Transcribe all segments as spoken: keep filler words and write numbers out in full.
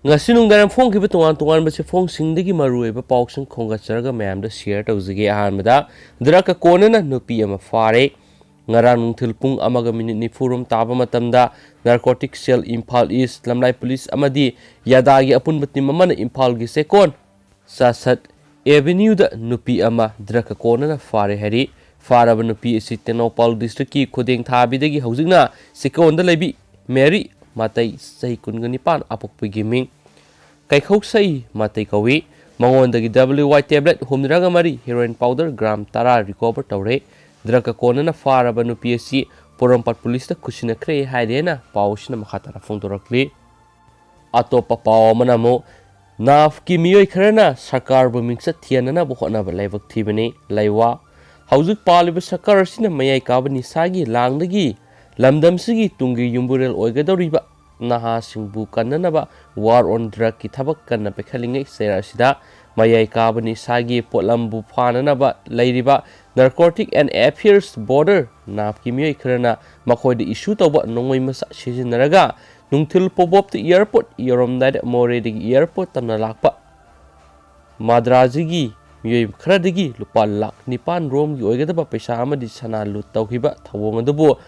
ꯉꯁꯤ ꯅꯨꯡꯗꯥꯡ ꯐꯣꯡꯈꯤꯕ ꯇꯣꯉꯥꯟ ꯇꯣꯉꯥꯟꯕ ꯆꯦꯐꯣꯡꯁꯤꯡꯗꯒꯤ ꯃꯔꯨꯑꯣꯏꯕ ꯄꯥꯎꯁꯤꯡ ꯈꯣꯝꯒꯠꯆꯔꯒ ꯃꯌꯥꯝꯗ share ꯇꯧꯖꯒꯦ꯫ ꯑꯍꯥꯟꯕꯗ, drug ꯀꯣꯟꯅꯅ ꯅꯨꯄꯤ ꯑꯃ ꯐꯥꯔꯦ꯫ ꯉꯔꯥꯡ ꯅꯨꯡꯊꯤꯜ ꯄꯨꯡ ꯑꯃꯒ minute ꯅꯤꯐꯨ ꯔꯣꯝ ꯇꯥꯕ ꯃꯇꯝꯗ Narcotic Cell ꯏꯝꯐꯥꯜ ꯏꯁ, ꯂꯝꯂꯥꯏ ꯄꯨꯂꯤꯁ ꯑꯃꯗꯤ ꯌꯥꯗꯥꯒꯤ ꯑꯄꯨꯟꯕ team ꯑꯃꯅ ꯏꯝꯐꯥꯜꯒꯤ ꯆꯦꯛꯀꯣꯟ ꯆꯥꯁꯠ Avenue ꯗ ꯅꯨꯄꯤ ꯑꯃ drug ꯀꯣꯟꯅꯅ ꯐꯥꯔꯦ ꯍꯥꯏꯔꯤ꯫ ꯐꯥꯔꯕ ꯅꯨꯄꯤ ꯑꯁꯤ ꯇꯦꯡꯅꯧꯄꯥꯜ district ꯀꯤ ꯈꯨꯗꯦꯡ ꯊꯥꯕꯤꯗꯒꯤ ꯍꯧꯖꯤꯛꯅ ꯆꯦꯛꯀꯣꯟꯗ ꯂꯩꯕꯤ ꯃꯦꯔꯤ ꯃꯇꯩ, ꯆꯍꯤ ꯀꯨꯟꯒ ꯅꯤꯄꯥꯟ, ꯑꯄꯣꯛꯄꯒꯤ ꯃꯤꯡ ꯀꯩꯈꯧꯁꯩ ꯃꯇꯩ ꯀꯧꯏ꯫ ꯃꯉꯣꯟꯗꯒꯤ W Y tablet ꯍꯨꯝꯗ꯭ꯔꯥꯒ ꯃꯔꯤ, heroin powder gram ꯇꯔꯥ recover ꯇꯧꯔꯦ꯫ Drug ꯀꯣꯟꯅꯅ ꯐꯥꯔꯕ ꯅꯨꯄꯤ ꯑꯁꯤ ꯄꯣꯔꯣꯝꯄꯥꯠ ꯄꯨꯂꯤꯁꯇ ꯈꯨꯠꯁꯤꯟꯅꯈ꯭ꯔꯦ ꯍꯥꯏꯔꯦꯅ ꯄꯥꯎ ꯑꯁꯤꯅ ꯃꯈꯥ ꯇꯥꯅ ꯐꯣꯡꯗꯣꯔꯛꯂꯤ꯫ ꯑꯇꯣꯞꯄ ꯄꯥꯎ ꯑꯃꯅ ꯑꯃꯨꯛ, NAFꯀꯤ ꯃꯤꯑꯣꯏ ꯈꯔꯅ ꯁꯔꯀꯥꯔꯕꯨ ꯃꯤꯡꯆꯠ ꯊꯤꯍꯟꯅꯅꯕ ꯍꯣꯠꯅꯕ ꯂꯥꯏꯕꯛ ꯊꯤꯕꯅꯤ꯫ ꯂꯩꯋꯥ, ꯍꯧꯖꯤꯛ ꯄꯥꯜꯂꯤꯕ ꯁꯔꯀꯥꯔ ꯑꯁꯤꯅ ꯃꯌꯥꯏ ꯀꯥꯕ ꯅꯤꯁꯥꯒꯤ ꯂꯥꯡꯗꯒꯤ ꯂꯝꯗꯝꯁꯤꯒꯤ ꯇꯨꯡꯒꯤ ꯌꯨꯝꯕꯨꯔꯦꯜ ꯑꯣꯏꯒꯗꯧꯔꯤꯕ ꯅꯍꯥꯁꯤꯡꯕꯨ ꯀꯟꯅꯅꯕ war on drugꯀꯤ ꯊꯕꯛ ꯀꯟꯅ ꯄꯥꯏꯈꯠꯂꯤꯉꯩ ꯆꯩꯔꯥꯛ ꯑꯁꯤꯗ ꯃꯌꯥꯏ ꯀꯥꯕ ꯅꯤꯁꯥꯒꯤ ꯄꯣꯠꯂꯝꯕꯨ ꯐꯥꯅꯅꯕ ꯂꯩꯔꯤꯕ Narcotic and Affairs Board, NAFꯀꯤ ꯃꯤꯑꯣꯏ ꯈꯔꯅ ꯃꯈꯣꯏꯗ issue ꯇꯧꯕ ꯅꯣꯡꯃꯩ ꯃꯆꯥ ꯁꯤꯖꯤꯟꯅꯔꯒ ꯅꯨꯡꯊꯤꯜ ꯄꯣꯕꯣꯞꯇ airport ꯌꯧꯔꯝꯗꯥꯏꯗ ꯃꯣꯔꯦꯗꯒꯤ airport ꯇꯝꯅ ꯂꯥꯛꯄ ꯃꯥꯗ꯭ꯔꯥꯖꯤꯒꯤ ꯃꯤꯑꯣꯏ ꯈꯔꯗꯒꯤ ꯂꯨꯄꯥ ꯂꯥꯈ ꯅꯤꯄꯥꯟ ꯔꯣꯝꯒꯤ ꯑꯣꯏꯒꯗꯕ ꯄꯩꯁꯥ ꯑꯃꯗꯤ ꯁꯅꯥ ꯂꯨꯠ ꯇꯧꯈꯤꯕ ꯊꯧꯑꯣꯡ ꯑꯗꯨꯕꯨ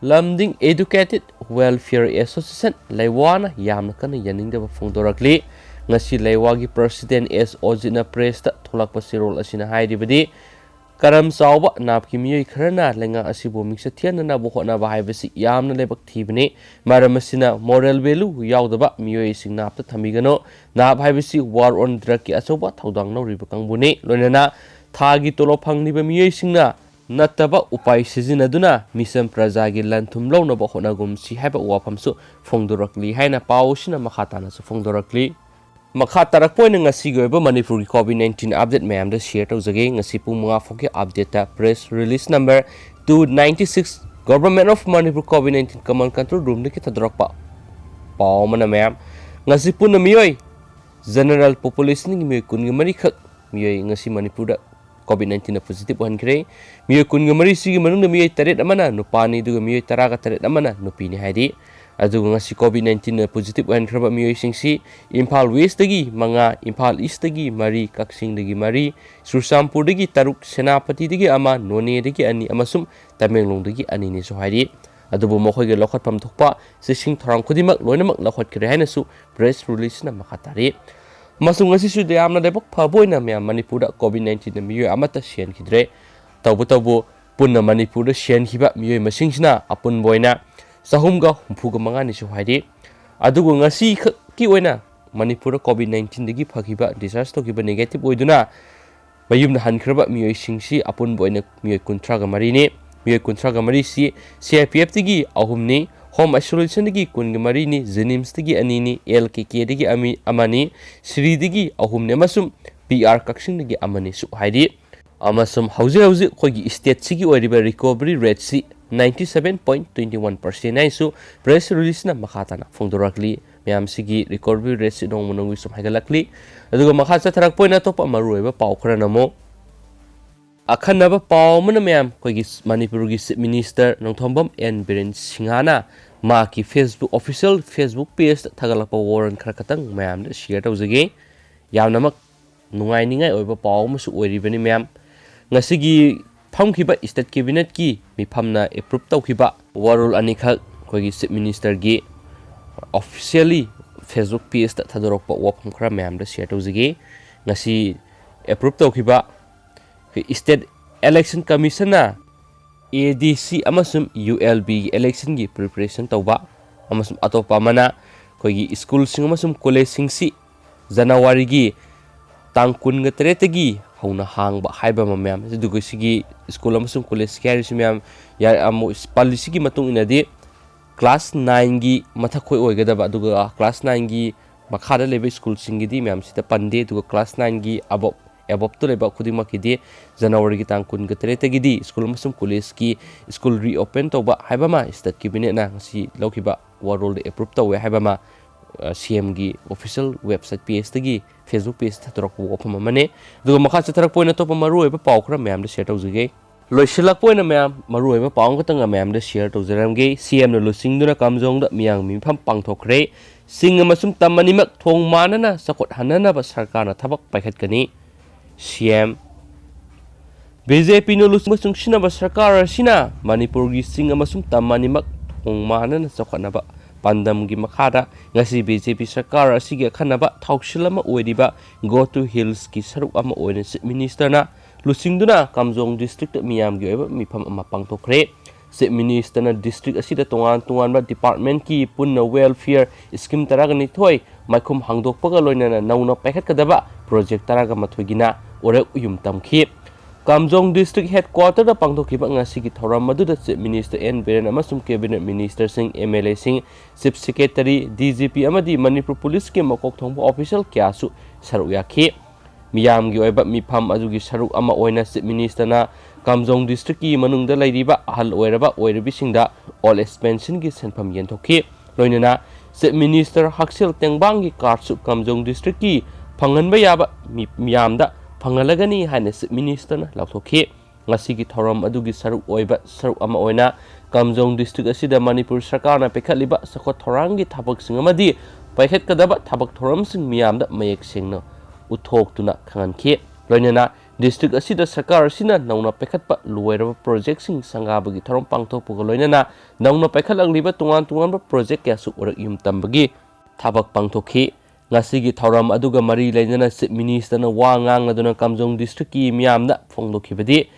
ꯂꯝꯗꯤꯡ Educated Welfare Association, ꯂꯩꯋꯥꯅ ꯌꯥꯝꯅ ꯀꯟꯅ ꯌꯥꯅꯤꯡꯗꯕ ꯐꯣꯡꯗꯣꯔꯛꯂꯤ꯫ ꯉꯁꯤ ꯂꯩꯋꯥꯒꯤ president ꯑꯦꯁ ꯑꯣꯖꯤꯠꯅ pressꯇ ꯊꯣꯛꯂꯛꯄ ꯆꯦꯔꯣꯜ ꯑꯁꯤꯅ ꯍꯥꯏꯔꯤꯕꯗꯤ, ꯀꯔꯝ ꯆꯥꯎꯕ NAFꯀꯤ ꯃꯤꯑꯣꯏ ꯈꯔꯅ ꯂꯩꯉꯥꯛ ꯑꯁꯤꯕꯨ ꯃꯤꯡꯆꯠ ꯊꯤꯍꯟꯅꯅꯕ ꯍꯣꯠꯅꯕ ꯍꯥꯏꯕꯁꯤ ꯌꯥꯝꯅ ꯂꯥꯏꯕꯛ ꯊꯤꯕꯅꯤ꯫ ꯃꯔꯝ ꯑꯁꯤꯅ moral value ꯌꯥꯎꯗꯕ ꯃꯤꯑꯣꯏꯁꯤꯡ NAFꯇ ꯊꯝꯕꯤꯒꯅꯨ꯫ NAF ꯍꯥꯏꯕꯁꯤ war on drugꯀꯤ ꯑꯆꯧꯕ ꯊꯧꯗꯥꯡ ꯂꯧꯔꯤꯕ ꯀꯥꯡꯕꯨꯅꯤ꯫ ꯂꯣꯏꯅꯅ ꯊꯥꯒꯤ ꯇꯣꯂꯣꯞ ꯐꯪꯂꯤꯕ ꯃꯤꯑꯣꯏꯁꯤꯡꯅ ꯅꯠꯇꯕ ꯎꯄꯥꯏ ꯁꯤꯖꯤꯟꯅꯗꯨꯅ ꯃꯤꯆꯝ ꯄ꯭ꯔꯖꯥꯒꯤ ꯂꯟ ꯊꯨꯝ ꯂꯧꯅꯕ ꯍꯣꯠꯅꯒꯨꯝꯁꯤ ꯍꯥꯏꯕ ꯋꯥꯐꯝꯁꯨ ꯐꯣꯡꯗꯣꯔꯛꯂꯤ ꯍꯥꯏꯅ ꯄꯥꯎ ꯑꯁꯤꯅ ꯃꯈꯥ ꯇꯥꯅꯁꯨ ꯐꯣꯡꯗꯣꯔꯛꯂꯤ꯫ ꯃꯈꯥ ꯇꯥꯔꯛꯄ ꯑꯣꯏꯅ ꯉꯁꯤꯒꯤ ꯑꯣꯏꯕ ꯃꯅꯤꯄꯨꯔꯒꯤ COVID nineteen update ꯃꯌꯥꯝꯗ share ꯇꯧꯖꯒꯦ꯫ ꯉꯁꯤ ꯄꯨꯡ ꯃꯉꯥ ꯐꯥꯎꯒꯤ updateꯇ press release number two ninety six, Government of Manipur COVID nineteen Command Control Roomꯗꯒꯤ ꯊꯥꯗꯣꯔꯛꯄ ꯄꯥꯎ ꯑꯃꯅ ꯃꯌꯥꯝ, ꯉꯁꯤ ꯄꯨꯟꯅ ꯃꯤꯑꯣꯏ general populationꯒꯤ ꯃꯤꯑꯣꯏ ꯀꯨꯟꯒ ꯃꯔꯤꯈꯛ ꯃꯤꯑꯣꯏ ꯉꯁꯤ ꯃꯅꯤꯄꯨꯔꯗ COVID nineteenꯗ positive ꯑꯣꯏꯍꯟꯈ꯭ꯔꯦ꯫ ꯃꯤꯑꯣꯏ ꯀꯨꯟꯒ ꯃꯔꯤꯁꯤꯒꯤ ꯃꯅꯨꯡꯗ ꯃꯤꯑꯣꯏ ꯇꯔꯦꯠ ꯑꯃꯅ ꯅꯨꯄꯥꯅꯤ, ꯑꯗꯨꯒ ꯃꯤꯑꯣꯏ ꯇꯔꯥꯒ ꯇꯔꯦꯠ ꯑꯃꯅ ꯅꯨꯄꯤꯅꯤ ꯍꯥꯏꯔꯤ꯫ ꯑꯗꯨꯒ ꯉꯁꯤ COVID nineteen positive ꯑꯣꯏꯍꯟꯈ꯭ꯔꯕ ꯃꯤꯑꯣꯏꯁꯤꯡꯁꯤ ꯏꯝꯐꯥꯜ Westꯇꯒꯤ ꯃꯉꯥ, ꯏꯝꯐꯥꯜ Eastꯇꯒꯤ ꯃꯔꯤ, ꯀꯛꯆꯤꯡꯗꯒꯤ ꯃꯔꯤ, ꯆꯨꯔꯆꯥꯟꯄꯨꯔꯗꯒꯤ ꯇꯔꯨꯛ, ꯁꯦꯅꯥꯄꯇꯤꯗꯒꯤ ꯑꯃ, ꯅꯣꯅꯦꯗꯒꯤ ꯑꯅꯤ ꯑꯃꯁꯨꯡ ꯇꯃꯦꯡꯂꯣꯡꯗꯒꯤ ꯑꯅꯤꯅꯤꯁꯨ ꯍꯥꯏꯔꯤ꯫ ꯑꯗꯨꯕꯨ ꯃꯈꯣꯏꯒꯤ ꯂꯧꯈꯠꯐꯝ ꯊꯣꯛꯄ ꯆꯦꯛꯁꯤꯟ ꯊꯧꯔꯥꯡ ꯈꯨꯗꯤꯡꯃꯛ ꯂꯣꯏꯅꯃꯛ ꯂꯧꯈꯠꯈ꯭ꯔꯦ ꯍꯥꯏꯅꯁꯨ press releaseꯅ ꯃꯈꯥ ꯇꯥꯔꯤ꯫ ꯑꯃꯁꯨꯡ ꯉꯁꯤꯁꯨ ꯌꯥꯝꯅ ꯂꯥꯏꯕꯛ ꯐꯕ ꯑꯣꯏꯅ ꯃꯌꯥꯝ ꯃꯅꯤꯄꯨꯔꯗ COVID nineteenꯗ ꯃꯤꯑꯣꯏ ꯑꯃꯠꯇ ꯁꯤꯍꯟꯈꯤꯗ꯭ꯔꯦ꯫ ꯇꯧꯕꯇꯕꯨ ꯄꯨꯟꯅ ꯃꯅꯤꯄꯨꯔꯗ ꯁꯤꯍꯟꯈꯤꯕ ꯃꯤꯑꯣꯏ ꯃꯁꯤꯡꯁꯤꯅ ꯑꯄꯨꯟꯕ ꯑꯣꯏꯅ ꯆꯍꯨꯝꯒ ꯍꯨꯝꯐꯨꯒ ꯃꯉꯥꯅꯤꯁꯨ ꯍꯥꯏꯔꯤ꯫ ꯑꯗꯨꯒ ꯉꯁꯤꯈꯛꯀꯤ ꯑꯣꯏꯅ ꯃꯅꯤꯄꯨꯔꯗ COVID nineteenꯗꯒꯤ ꯐꯈꯤꯕ, discharge ꯇꯧꯈꯤꯕ, negative ꯑꯣꯏꯗꯨꯅ ꯃꯌꯨꯝꯗ ꯍꯟꯈ꯭ꯔꯕ ꯃꯤꯑꯣꯏꯁꯤꯡꯁꯤ ꯑꯄꯨꯟꯕ ꯑꯣꯏꯅ ꯃꯤꯑꯣꯏ ꯀꯨꯟꯊ꯭ꯔꯥꯒ ꯃꯔꯤꯅꯤ꯫ ꯃꯤꯑꯣꯏ ꯀꯨꯟꯊ꯭ꯔꯥꯒ ꯃꯔꯤꯁꯤ CIPFꯇꯒꯤ ꯑꯍꯨꯝꯅꯤ, home isolationꯗꯒꯤ ꯀꯨꯟꯒ ꯃꯔꯤꯅꯤ, JNIMSꯇꯒꯤ ꯑꯅꯤꯅꯤ, LKKꯗꯒꯤ ꯑꯃꯤ-, ꯑꯃꯅꯤ, ꯁꯤꯔꯤꯗꯒꯤ ꯑꯍꯨꯝꯅꯤ ꯑꯃꯁꯨꯡ PR ꯀꯛꯆꯤꯡꯗꯒꯤ ꯑꯃꯅꯤꯁꯨ ꯍꯥꯏꯔꯤ꯫ ꯑꯃꯁꯨꯡ ꯍꯧꯖꯤꯛ ꯍꯧꯖꯤꯛ ꯑꯩꯈꯣꯏꯒꯤ stateꯁꯤꯒꯤ ꯑꯣꯏꯔꯤꯕ recovery rateꯁꯤ ninety seven point twenty one percent ꯍꯥꯏꯅꯁꯨ press releaseꯅ ꯃꯈꯥ ꯇꯥꯅ ꯐꯣꯡꯗꯣꯔꯛꯂꯤ꯫ ꯃꯌꯥꯝꯁꯤꯒꯤ recovery rateꯁꯤ ꯅꯣꯡꯃ ꯅꯣꯡꯃꯒꯤ ꯁꯨꯝ ꯍꯦꯟꯒꯠꯂꯛꯂꯤ꯫ ꯑꯗꯨꯒ ꯃꯈꯥ ꯆꯠꯊꯔꯛꯄ ꯑꯣꯏꯅ ꯑꯇꯣꯞꯄ ꯃꯔꯨꯑꯣꯏꯕ ꯄꯥꯎ ꯈꯔꯅ ꯑꯃꯨꯛ, ꯑꯈꯟꯅꯕ ꯄꯥꯎ ꯑꯃꯅ ꯃꯌꯥꯝ ꯑꯩꯈꯣꯏꯒꯤ ꯃꯅꯤꯄꯨꯔꯒꯤ Chief Minister Nongthombam N Biren ꯁꯤꯡꯍꯅ ꯃꯍꯥꯛꯀꯤ Facebook, official Facebook pageꯇ ꯊꯥꯒꯠꯂꯛꯄ ꯋꯥꯔꯣꯜ ꯈꯔ ꯈꯛꯇꯪ ꯃꯌꯥꯝꯗ share ꯇꯧꯖꯒꯦ꯫ ꯌꯥꯝꯅꯃꯛ ꯅꯨꯡꯉꯥꯏꯅꯤꯡꯉꯥꯏ ꯑꯣꯏꯕ ꯄꯥꯎ ꯑꯃꯁꯨ ꯑꯣꯏꯔꯤꯕꯅꯤ ꯃꯌꯥꯝ꯫ ꯉꯁꯤꯒꯤ ꯐꯝꯈꯤꯕ state cabinetꯀꯤ ꯃꯤꯐꯝꯅ approve ꯇꯧꯈꯤꯕ ꯋꯥꯔꯣꯜ ꯑꯅꯤꯈꯛ ꯑꯩꯈꯣꯏꯒꯤ Chief Ministerꯒꯤ officially Facebook pageꯇ ꯊꯥꯗꯣꯔꯛꯄ ꯋꯥꯐꯝ ꯈꯔ ꯃꯌꯥꯝꯗ share ꯇꯧꯖꯒꯦ꯫ ꯉꯁꯤ approve ꯇꯧꯈꯤꯕ ꯑꯩꯈꯣꯏ State Election Commissionꯅ ADC ꯑꯃꯁꯨꯡ ULBꯒꯤ electionꯒꯤ preparation ꯇꯧꯕ, ꯑꯃꯁꯨꯡ ꯑꯇꯣꯞꯄ ꯑꯃꯅ ꯑꯩꯈꯣꯏꯒꯤ schoolꯁꯤꯡ ꯑꯃꯁꯨꯡ collegeꯁꯤꯡꯁꯤ ꯖꯅꯋꯥꯔꯤꯒꯤ ꯇꯥꯡ ꯀꯨꯟꯒ ꯇꯔꯦꯠꯇꯒꯤ ꯍꯧꯅ ꯍꯥꯡꯕ ꯍꯥꯏꯕ ꯑꯃ ꯃꯌꯥꯝ꯫ ꯑꯗꯨꯒ ꯁꯤꯒꯤ school ꯑꯃꯁꯨꯡ collegeꯀꯤ ꯍꯥꯏꯔꯤꯁꯤ ꯃꯌꯥꯝ ꯌꯥ-, ꯑꯃꯨꯛ ꯄꯜꯂꯤꯁꯤꯒꯤ ꯃꯇꯨꯡ ꯏꯟꯅꯗꯤ class nineꯒꯤ ꯃꯊꯛꯈꯣꯏ ꯑꯣꯏꯒꯗꯕ, ꯑꯗꯨꯒ class nineꯒꯤ ꯃꯈꯥꯗ ꯂꯩꯕ schoolꯁꯤꯡꯒꯤꯗꯤ ꯃꯌꯥꯝꯁꯤꯗ ꯄꯟꯗꯦ꯫ ꯑꯗꯨꯒ class nineꯒꯤ above, aboveꯇ ꯂꯩꯕ ꯈꯨꯗꯤꯡꯃꯛꯀꯤꯗꯤ ꯖꯅꯋꯥꯔꯤꯒꯤ ꯇꯥꯡ ꯀꯨꯟꯒ ꯇꯔꯦꯠꯇꯒꯤꯗꯤ school ꯑꯃꯁꯨꯡ collegeꯀꯤ school reopen ꯇꯧꯕ ꯍꯥꯏꯕ ꯑꯃ state cabinetꯅ ꯉꯁꯤ ꯂꯧꯈꯤꯕ ꯋꯥꯔꯣꯜꯗ approve ꯇꯧꯋꯦ ꯍꯥꯏꯕ ꯑꯃ, ꯑ, CMꯒꯤ official website pageꯇꯒꯤ, Facebook pageꯇ ꯊꯥꯗꯣꯔꯛꯄ ꯋꯥꯐꯝ ꯑꯃꯅꯤ꯫ ꯑꯗꯨꯒ ꯃꯈꯥ ꯆꯠꯊꯔꯛꯄ ꯑꯣꯏꯅ ꯑꯇꯣꯞꯄ ꯃꯔꯨꯑꯣꯏꯕ ꯄꯥꯎ ꯈꯔ ꯃꯌꯥꯝꯗ share ꯇꯧꯖꯒꯦ꯫ ꯂꯣꯏꯁꯤꯜꯂꯛꯄ ꯑꯣꯏꯅ ꯃꯌꯥꯝ ꯃꯔꯨꯑꯣꯏꯕ ꯄꯥꯎ ꯑꯃꯈꯛꯇꯪꯒ ꯃꯌꯥꯝꯗ share ꯇꯧꯖꯔꯝꯒꯦ꯫ ꯁꯤ ꯑꯦꯝꯅ ꯂꯨꯆꯤꯡꯗꯨꯅ ꯀꯥꯝꯖꯣꯡꯗ ꯃꯤꯌꯥꯝꯒꯤ ꯃꯤꯐꯝ ꯄꯥꯡꯊꯣꯛꯈ꯭ꯔꯦ꯫ ꯆꯤꯡ ꯑꯃꯁꯨꯡ ꯇꯝ ꯑꯅꯤꯃꯛ ꯊꯣꯡ ꯃꯥꯟꯅꯅ ꯆꯥꯎꯈꯠꯍꯟꯅꯅꯕ ꯁꯔꯀꯥꯔꯅ ꯊꯕꯛ ꯄꯥꯏꯈꯠꯀꯅꯤ꯫ ꯁꯤ ꯑꯦꯝ꯫ ꯕꯤ ꯖꯦ ꯄꯤꯅ ꯂꯨꯆꯤꯡꯕ ꯆꯨꯡꯁꯤꯟꯅꯕ ꯁꯔꯀꯥꯔ ꯑꯁꯤꯅ ꯃꯅꯤꯄꯨꯔꯒꯤ ꯆꯤꯡ ꯑꯃꯁꯨꯡ ꯇꯝ ꯑꯅꯤꯃꯛ ꯊꯣꯡ ꯃꯥꯟꯅꯅ ꯆꯥꯎꯈꯠꯅꯕ ꯄꯥꯟꯗꯝꯒꯤ ꯃꯈꯥꯗ ꯉꯁꯤ ꯕꯤ ꯖꯦ ꯄꯤ ꯁꯔꯀꯥꯔ ꯑꯁꯤꯒꯤ ꯑꯈꯟꯅꯕ ꯊꯧꯁꯤꯜ ꯑꯃ ꯑꯣꯏꯔꯤꯕ Go to Hillsꯀꯤ ꯁꯔꯨꯛ ꯑꯃ ꯑꯣꯏꯅ Chief Ministerꯅ ꯂꯨꯆꯤꯡꯗꯨꯅ ꯀꯥꯝꯖꯣꯡ districtꯇ ꯃꯤꯌꯥꯝꯒꯤ ꯑꯣꯏꯕ ꯃꯤꯐꯝ ꯑꯃ ꯄꯥꯡꯊꯣꯛꯈ꯭ꯔꯦ꯫ Chief Ministerꯅ district ꯑꯁꯤꯗ ꯇꯣꯉꯥꯟ ꯇꯣꯉꯥꯟꯕ departmentꯀꯤ ꯄꯨꯟꯅ welfare scheme ꯇꯔꯥꯒ ꯅꯤꯊꯣꯏ ꯃꯥꯏꯈꯨꯝ ꯍꯥꯡꯗꯣꯛꯄꯒ ꯂꯣꯏꯅꯅ ꯅꯧꯅ ꯄꯥꯏꯈꯠꯀꯗꯕ project ꯇꯔꯥꯒ ꯃꯥꯊꯣꯏꯒꯤꯅ ꯑꯣꯔꯛ ꯎꯌꯨꯝ ꯇꯝꯈꯤ꯫ ꯀꯥꯝꯖꯣꯡ district headquarterꯗ ꯄꯥꯡꯊꯣꯛꯈꯤꯕ ꯉꯁꯤꯒꯤ ꯊꯧꯔꯝ ꯑꯗꯨꯗ Chief Minister ꯑꯦꯟ ꯕꯤꯔꯦꯟ ꯑꯃꯁꯨꯡ cabinet ministerꯁꯤꯡ, ꯑꯦꯝ ꯑꯦꯜ ꯑꯦꯁꯤꯡ, Chief Secretary, D G P ꯑꯃꯗꯤ ꯃꯅꯤꯄꯨꯔ ꯄꯨꯂꯤꯁꯀꯤ ꯃꯀꯣꯛ ꯊꯣꯡꯕ official ꯀꯌꯥꯁꯨ ꯁꯔꯨꯛ ꯌꯥꯈꯤ꯫ ꯃꯤꯌꯥꯝꯒꯤ ꯑꯣꯏꯕ ꯃꯤꯐꯝ ꯑꯗꯨꯒꯤ ꯁꯔꯨꯛ ꯑꯃ ꯑꯣꯏꯅ Chief Ministerꯅ ꯀꯥꯝꯖꯣꯡ districtꯀꯤ ꯃꯅꯨꯡꯗ ꯂꯩꯔꯤꯕ ꯑꯍꯜ ꯑꯣꯏꯔꯕ ꯑꯣꯏꯔꯕꯤꯁꯤꯡꯗ old age pensionꯒꯤ ꯁꯦꯟꯐꯝ ꯌꯦꯟꯊꯣꯛꯈꯤ꯫ ꯂꯣꯏꯅꯅ Chief Minister ꯍꯛꯁꯦꯜ ꯇꯦꯡꯕꯥꯡꯒꯤ cardꯁꯨ ꯀꯥꯝꯖꯣꯡ districtꯀꯤ ꯐꯪꯍꯟꯕ ꯌꯥꯕ ꯃꯤ-, ꯃꯤꯌꯥꯝꯗ ꯐꯪꯍꯜꯂꯒꯅꯤ ꯍꯥꯏꯅ Chief Ministerꯅ ꯂꯥꯎꯊꯣꯛꯈꯤ꯫ ꯉꯁꯤꯒꯤ ꯊꯧꯔꯝ ꯑꯗꯨꯒꯤ ꯁꯔꯨꯛ ꯑꯣꯏꯕ ꯁꯔꯨꯛ ꯑꯃ ꯑꯣꯏꯅ ꯀꯥꯝꯖꯣꯡ district ꯑꯁꯤꯗ ꯃꯅꯤꯄꯨꯔ ꯁꯔꯀꯥꯔꯅ ꯄꯥꯏꯈꯠꯂꯤꯕ ꯆꯥꯎꯈꯠ ꯊꯧꯔꯥꯡꯒꯤ ꯊꯕꯛꯁꯤꯡ ꯑꯃꯗꯤ ꯄꯥꯏꯈꯠꯀꯗꯕ ꯊꯕꯛ ꯊꯧꯔꯝꯁꯤꯡ ꯃꯤꯌꯥꯝꯗ ꯃꯌꯦꯛ ꯁꯦꯡꯅ ꯎꯠꯊꯣꯛꯇꯨꯅ ꯈꯪꯍꯟꯈꯤ꯫ ꯂꯣꯏꯅꯅ district ꯑꯁꯤꯗ ꯁꯔꯀꯥꯔ ꯑꯁꯤꯅ ꯅꯧꯅ ꯄꯥꯏꯈꯠꯄ ꯂꯣꯏꯔꯕ projectꯁꯤꯡ ꯁꯪꯒꯥꯕꯒꯤ ꯊꯧꯔꯝ ꯄꯥꯡꯊꯣꯛꯄꯒ ꯂꯣꯏꯅꯅ ꯅꯧꯅ ꯄꯥꯏꯈꯠꯂꯛꯂꯤꯕ ꯇꯣꯉꯥꯟ ꯇꯣꯉꯥꯟꯕ project ꯀꯌꯥꯁꯨ ꯑꯣꯔꯛ ꯌꯨꯝ ꯇꯝꯕꯒꯤ ꯊꯕꯛ ꯄꯥꯡꯊꯣꯛꯈꯤ꯫ ꯉꯁꯤꯒꯤ ꯊꯧꯔꯝ ꯑꯗꯨꯒ ꯃꯔꯤ ꯂꯩꯅꯅ Chief Ministerꯅ ꯋꯥ ꯉꯥꯡꯂꯗꯨꯅ ꯀꯥꯝꯖꯣꯡ districtꯀꯤ ꯃꯤꯌꯥꯝꯗ ꯐꯣꯡꯗꯣꯛꯈꯤꯕꯗꯤ,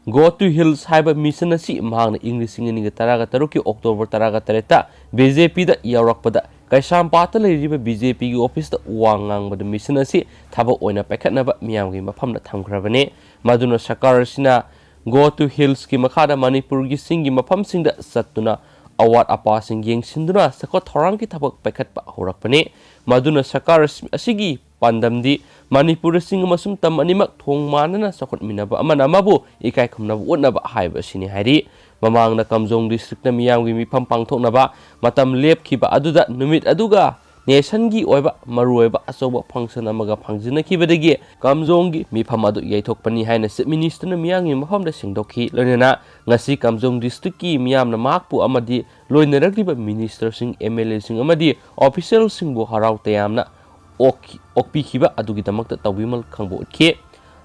Go to Hills ꯍꯥꯏꯕ mission ꯑꯁꯤ ꯃꯍꯥꯛꯅ ꯏꯪ ꯂꯤꯁꯤꯡ ꯑꯅꯤꯒ ꯇꯔꯥꯒ ꯇꯔꯨꯛꯀꯤ October ꯇꯔꯥꯒ ꯇꯔꯦꯠꯇ ꯕꯤ ꯖꯦ ꯄꯤꯗ ꯌꯥꯎꯔꯛꯄꯗ ꯀꯩꯁꯥꯝꯄꯥꯠꯇ ꯂꯩꯔꯤꯕ ꯕꯤ ꯖꯦ ꯄꯤꯒꯤ officeꯇ ꯋꯥ ꯉꯥꯡꯕꯗ mission ꯑꯁꯤ ꯊꯕꯛ ꯑꯣꯏꯅ ꯄꯥꯏꯈꯠꯅꯕ ꯃꯤꯌꯥꯝꯒꯤ ꯃꯐꯝꯗ ꯊꯝꯈ꯭ꯔꯕꯅꯤ꯫ ꯃꯗꯨꯅ ꯁꯔꯀꯥꯔ ꯑꯁꯤꯅ Go to Hillsꯀꯤ ꯃꯈꯥꯗ ꯃꯅꯤꯄꯨꯔꯒꯤ ꯆꯤꯡꯒꯤ ꯃꯐꯝꯁꯤꯡꯗ ꯆꯠꯇꯨꯅ ꯑꯋꯥꯠ ꯑꯄꯥꯁꯤꯡ ꯌꯦꯡꯁꯤꯟꯗꯨꯅ ꯆꯥꯎꯈꯠ ꯊꯧꯔꯥꯡꯒꯤ ꯊꯕꯛ ꯄꯥꯏꯈꯠꯄ ꯍꯧꯔꯛꯄꯅꯤ꯫ ꯃꯗꯨꯅ ꯁꯔꯀꯥꯔ ꯑꯁꯤꯒꯤ ꯄꯥꯟꯗꯝꯗꯤ ꯃꯅꯤꯄꯨꯔꯗ ꯆꯤꯡ ꯑꯃꯁꯨꯡ ꯇꯝ ꯑꯅꯤꯃꯛ ꯊꯣꯡ ꯃꯥꯟꯅꯅ ꯆꯥꯎꯈꯠꯃꯤꯟꯅꯕ, ꯑꯃꯅ ꯑꯃꯕꯨ ꯏꯀꯥꯏ ꯈꯨꯝꯅꯕ ꯎꯠꯅꯕ ꯍꯥꯏꯕ ꯑꯁꯤꯅꯤ ꯍꯥꯏꯔꯤ꯫ ꯃꯃꯥꯡꯗ ꯀꯥꯝꯖꯣꯡ districtꯅ ꯃꯤꯌꯥꯝꯒꯤ ꯃꯤꯐꯝ ꯄꯥꯡꯊꯣꯛꯅꯕ ꯃꯇꯝ ꯂꯦꯞꯈꯤꯕ ꯑꯗꯨꯗ ꯅꯨꯃꯤꯠ ꯑꯗꯨꯒ ꯅꯦꯁꯟꯒꯤ ꯑꯣꯏꯕ ꯃꯔꯨꯑꯣꯏꯕ ꯑꯆꯧꯕ ꯐꯪꯁꯟ ꯑꯃꯒ ꯐꯪꯖꯤꯟꯅꯈꯤꯕꯗꯒꯤ ꯀꯥꯝꯖꯣꯡꯒꯤ ꯃꯤꯐꯝ ꯑꯗꯨ ꯌꯩꯊꯣꯛꯄꯅꯤ ꯍꯥꯏꯅ ꯆꯤꯐ ꯃꯤꯅꯤꯁꯇꯔꯅ ꯃꯤꯌꯥꯝꯒꯤ ꯃꯐꯝꯗ ꯁꯦꯡꯗꯣꯛꯈꯤ꯫ ꯂꯣꯏꯅꯅ ꯉꯁꯤ ꯀꯥꯝꯖꯣꯡ ꯗꯤꯁꯇ꯭ꯔꯤꯛꯀꯤ ꯃꯤꯌꯥꯝꯅ ꯃꯍꯥꯛꯄꯨ ꯑꯃꯗꯤ ꯂꯣꯏꯅꯔꯛꯂꯤꯕ ꯃꯤꯅꯤꯁꯇꯔꯁꯤꯡ, ꯑꯦꯝ ꯑꯦꯜ ꯑꯦꯁꯤꯡ ꯑꯃꯗꯤ ꯑꯣꯐꯤꯁꯤꯌꯦꯜꯁꯤꯡꯕꯨ ꯍꯔꯥꯎ ꯇꯌꯥꯝꯅ ꯑꯣꯛꯈꯤ-, ꯑꯣꯛꯄꯤꯈꯤꯕ ꯑꯗꯨꯒꯤꯗꯃꯛꯇ ꯇꯧꯕꯤꯃꯜ ꯈꯪꯕ ꯎꯠꯈꯤ꯫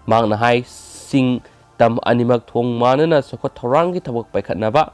ꯃꯍꯥꯛꯅ ꯍꯥꯏ, ꯆꯤꯡ ꯇꯝ ꯑꯅꯤꯃꯛ ꯊꯣꯡ ꯃꯥꯟꯅꯅ ꯆꯥꯎꯈꯠ ꯊꯧꯔꯥꯡꯒꯤ ꯊꯕꯛ ꯄꯥꯏꯈꯠꯅꯕ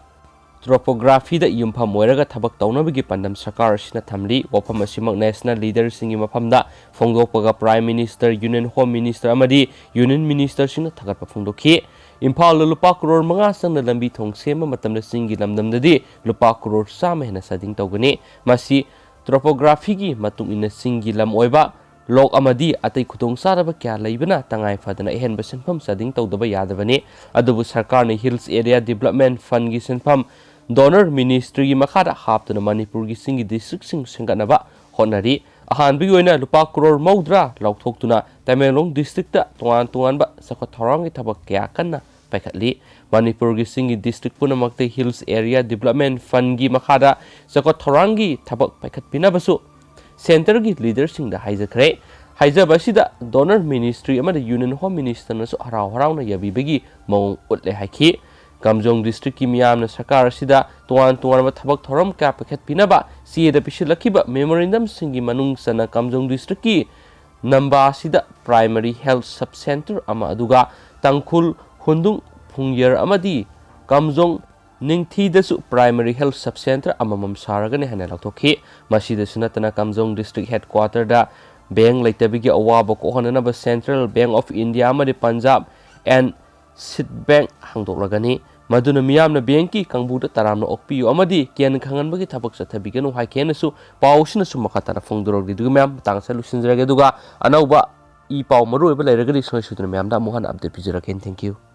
ꯇꯣꯄꯣꯒ꯭ꯔꯥꯐꯤꯗ ꯌꯨꯝꯐꯝ ꯑꯣꯏꯔꯒ ꯊꯕꯛ ꯇꯧꯅꯕꯒꯤ ꯄꯥꯟꯗꯝ ꯁꯔꯀꯥꯔ ꯑꯁꯤꯅ ꯊꯝꯂꯤ꯫ ꯋꯥꯐꯝ ꯑꯁꯤꯃꯛ ꯅꯦꯁꯅꯦꯜ ꯂꯤꯗꯔꯁꯤꯡꯒꯤ ꯃꯐꯝꯗ ꯐꯣꯡꯗꯣꯛꯄꯒ prime minister, union home minister ꯑꯃꯗꯤ ꯌꯨꯅꯤꯌꯟ ꯃꯤꯅꯤꯁꯇꯔꯁꯤꯡꯅ ꯊꯥꯒꯠꯄ ꯐꯣꯡꯗꯣꯛꯈꯤ꯫ ꯏꯝꯐꯥꯜꯗ ꯂꯨꯄꯥ ꯀ꯭ꯔꯣꯔ ꯃꯉꯥ ꯆꯪꯅ ꯂꯝꯕꯤ ꯊꯣꯡ ꯁꯦꯝꯕ ꯃꯇꯝꯗ ꯆꯤꯡꯒꯤ ꯂꯝꯗꯝꯗꯗꯤ ꯂꯨꯄꯥ ꯀ꯭ꯔꯣꯔ ꯆꯥꯝꯃ ꯍꯦꯟꯅ ꯆꯥꯗꯤꯡ ꯇꯧꯒꯅꯤ꯫ ꯃꯁꯤ ꯇꯣꯄꯣꯒ꯭ꯔꯥꯐꯤꯒꯤ ꯃꯇꯨꯡ ꯏꯟꯅ ꯆꯤꯡꯒꯤ ꯂꯝ ꯑꯣꯏꯕ ꯂꯣꯛ ꯑꯃꯗꯤ ꯑꯇꯩ ꯈꯨꯗꯣꯡꯆꯥꯗꯕ ꯀꯌꯥ ꯂꯩꯕꯅ ꯇꯉꯥꯏ ꯐꯗꯅ ꯑꯍꯦꯟꯕ ꯁꯦꯟꯐꯝ ꯆꯥꯗꯤꯡ ꯇꯧꯗꯕ ꯌꯥꯗꯕꯅꯤ꯫ ꯑꯗꯨꯕꯨ ꯁꯔꯀꯥꯔꯅ ꯍꯤꯜꯁ ꯑꯦꯔꯤꯌꯥ ꯗꯤꯕꯂꯞꯃꯦꯟ ꯐꯟꯒꯤ ꯁꯦꯟꯐꯝ ꯗꯣꯅꯔ ꯃꯤꯅꯤꯁꯇ꯭ꯔꯤꯒꯤ ꯃꯈꯥꯗ ꯍꯥꯞꯇꯨꯅ ꯃꯅꯤꯄꯨꯔꯒꯤ ꯆꯤꯡꯒꯤ ꯗꯤꯁꯇ꯭ꯔꯤꯛꯁꯤꯡ ꯁꯦꯝꯒꯠꯅꯕ ꯍꯣꯠꯅꯔꯤ꯫ ꯑꯍꯥꯟꯕꯒꯤ ꯑꯣꯏꯅ ꯂꯨꯄꯥ ꯀ꯭ꯔꯣꯔ ꯃꯧꯗ꯭ꯔꯥ ꯂꯥꯎꯊꯣꯛꯇꯨꯅ ꯇꯃꯦꯡꯂꯣꯡ ꯗꯤꯁꯇ꯭ꯔꯤꯛꯇ ꯇꯣꯉꯥꯟ ꯇꯣꯉꯥꯟꯕ ꯆꯥꯎꯈꯠ ꯊꯧꯔꯥꯡꯒꯤ ꯊꯕꯛ ꯀꯌꯥ ꯀꯟꯅ ꯄꯥꯏꯈꯠꯂꯤ꯫ ꯃꯅꯤꯄꯨꯔꯒꯤ ꯆꯤꯡꯒꯤ ꯗꯤꯁꯇ꯭ꯔꯤꯛ ꯄꯨꯝꯅꯃꯛꯇ ꯍꯤꯜꯁ ꯑꯦꯔꯤꯌꯥ ꯗꯤꯕꯂꯞꯃꯦꯟ ꯐꯟꯒꯤ ꯃꯈꯥꯗ ꯆꯥꯎꯈꯠ ꯊꯧꯔꯥꯡꯒꯤ ꯊꯕꯛ ꯄꯥꯏꯈꯠꯄꯤꯅꯕꯁꯨ ꯁꯦꯟꯇꯔꯒꯤ ꯂꯤꯗꯔꯁꯤꯡꯗ ꯍꯥꯏꯖꯈ꯭ꯔꯦ꯫ ꯍꯥꯏꯖꯕ ꯑꯁꯤꯗ ꯗꯣꯅꯔ ꯃꯤꯅꯤꯁꯇ꯭ꯔꯤ ꯑꯃꯗꯤ ꯌꯨꯅꯤꯌꯟ ꯍꯣꯝ ꯃꯤꯅꯤꯁꯇꯔꯅꯁꯨ ꯍꯔꯥꯎ ꯍꯔꯥꯎꯅ ꯌꯥꯕꯤꯕꯒꯤ ꯃꯑꯣꯡ ꯎꯠꯂꯦ ꯍꯥꯏꯈꯤ꯫ ꯀꯥꯝꯖꯣꯡ ꯗꯤꯁꯇ꯭ꯔꯤꯛꯀꯤ ꯃꯤꯌꯥꯝꯅ ꯁꯔꯀꯥꯔ ꯑꯁꯤꯗ ꯇꯣꯉꯥꯟ ꯇꯣꯉꯥꯟꯕ ꯊꯕꯛ ꯊꯧꯔꯝ ꯀꯌꯥ ꯄꯥꯏꯈꯠꯄꯤꯅꯕ ꯆꯦꯗ ꯄꯤꯁꯤꯜꯂꯛꯈꯤꯕ ꯃꯦꯃꯣꯔꯦꯟꯗꯝꯁꯤꯡꯒꯤ ꯃꯅꯨꯡ ꯆꯟꯅ ꯀꯥꯝꯖꯣꯡ ꯗꯤꯁꯇ꯭ꯔꯤꯛꯀꯤ ꯅꯝꯕꯥꯁꯤꯗ ꯄ꯭ꯔꯥꯏꯃꯔꯤ ꯍꯦꯜꯊ ꯁꯕ ꯁꯦꯟꯇꯔ ꯑꯃ, ꯑꯗꯨꯒ ꯇꯥꯡꯈꯨꯜ, ꯍꯨꯟꯗꯨꯡ, ꯐꯨꯡꯌꯔ ꯑꯃꯗꯤ ꯀꯥꯝꯖꯣꯡ ꯅꯤꯡꯊꯤꯗꯁꯨ ꯄ꯭ꯔꯥꯏꯃꯔꯤ ꯍꯦꯜꯊ ꯁꯕ ꯁꯦꯟꯇꯔ ꯑꯃꯃꯝ ꯁꯥꯔꯒꯅꯤ ꯍꯥꯏꯅ ꯂꯥꯎꯊꯣꯛꯈꯤ꯫ ꯃꯁꯤꯗꯁꯨ ꯅꯠꯇꯅ ꯀꯥꯝꯖꯣꯡ ꯗꯤꯁꯇ꯭ꯔꯤꯛ ꯍꯦꯗꯀ꯭ꯋꯥꯇꯔꯗ ꯕꯦꯡ ꯂꯩꯇꯕꯒꯤ ꯑꯋꯥꯕ ꯀꯣꯛꯍꯟꯅꯅꯕ ꯁꯦꯟꯇ꯭ꯔꯦꯜ ꯕꯦꯡ ꯑꯣꯐ ꯏꯟꯗꯤꯌꯥ ꯑꯃꯗꯤ ꯄꯟꯖꯥꯕ ꯑꯦꯟ ꯁꯤꯗ ꯕꯦꯡ ꯍꯥꯡꯗꯣꯛꯂꯒꯅꯤ꯫ ꯃꯗꯨꯅ ꯃꯤꯌꯥꯝꯅ ꯕꯦꯡꯀꯤ ꯀꯥꯡꯕꯨꯗ ꯇꯔꯥꯝꯅ ꯑꯣꯛꯄꯤꯌꯨ ꯑꯃꯗꯤ ꯀꯦꯟ ꯈꯪꯍꯟꯕꯒꯤ ꯊꯕꯛ ꯆꯠꯊꯕꯤꯒꯅꯨ ꯍꯥꯏꯈꯤ ꯍꯥꯏꯅꯁꯨ ꯄꯥꯎ ꯑꯁꯤꯅꯁꯨ ꯃꯈꯥ ꯇꯥꯅ ꯐꯣꯡꯗꯣꯔꯛꯂꯤ꯫ ꯑꯗꯨꯒ ꯃꯌꯥꯝ ꯃꯇꯥꯡ ꯑꯁꯤꯗ ꯂꯣꯏꯁꯤꯟꯖꯔꯒꯦ꯫ ꯑꯗꯨꯒ ꯑꯅꯧꯕ ꯏ ꯄꯥꯎ ꯃꯔꯨꯑꯣꯏꯕ ꯂꯩꯔꯒꯗꯤ ꯁꯣꯏ ꯁꯣꯏꯗꯅ ꯃꯌꯥꯝꯗ ꯑꯃꯨꯛ ꯍꯟꯅ ꯑꯞꯗꯦꯠ ꯄꯤꯖꯔꯛꯀꯦ꯫ Thank you꯫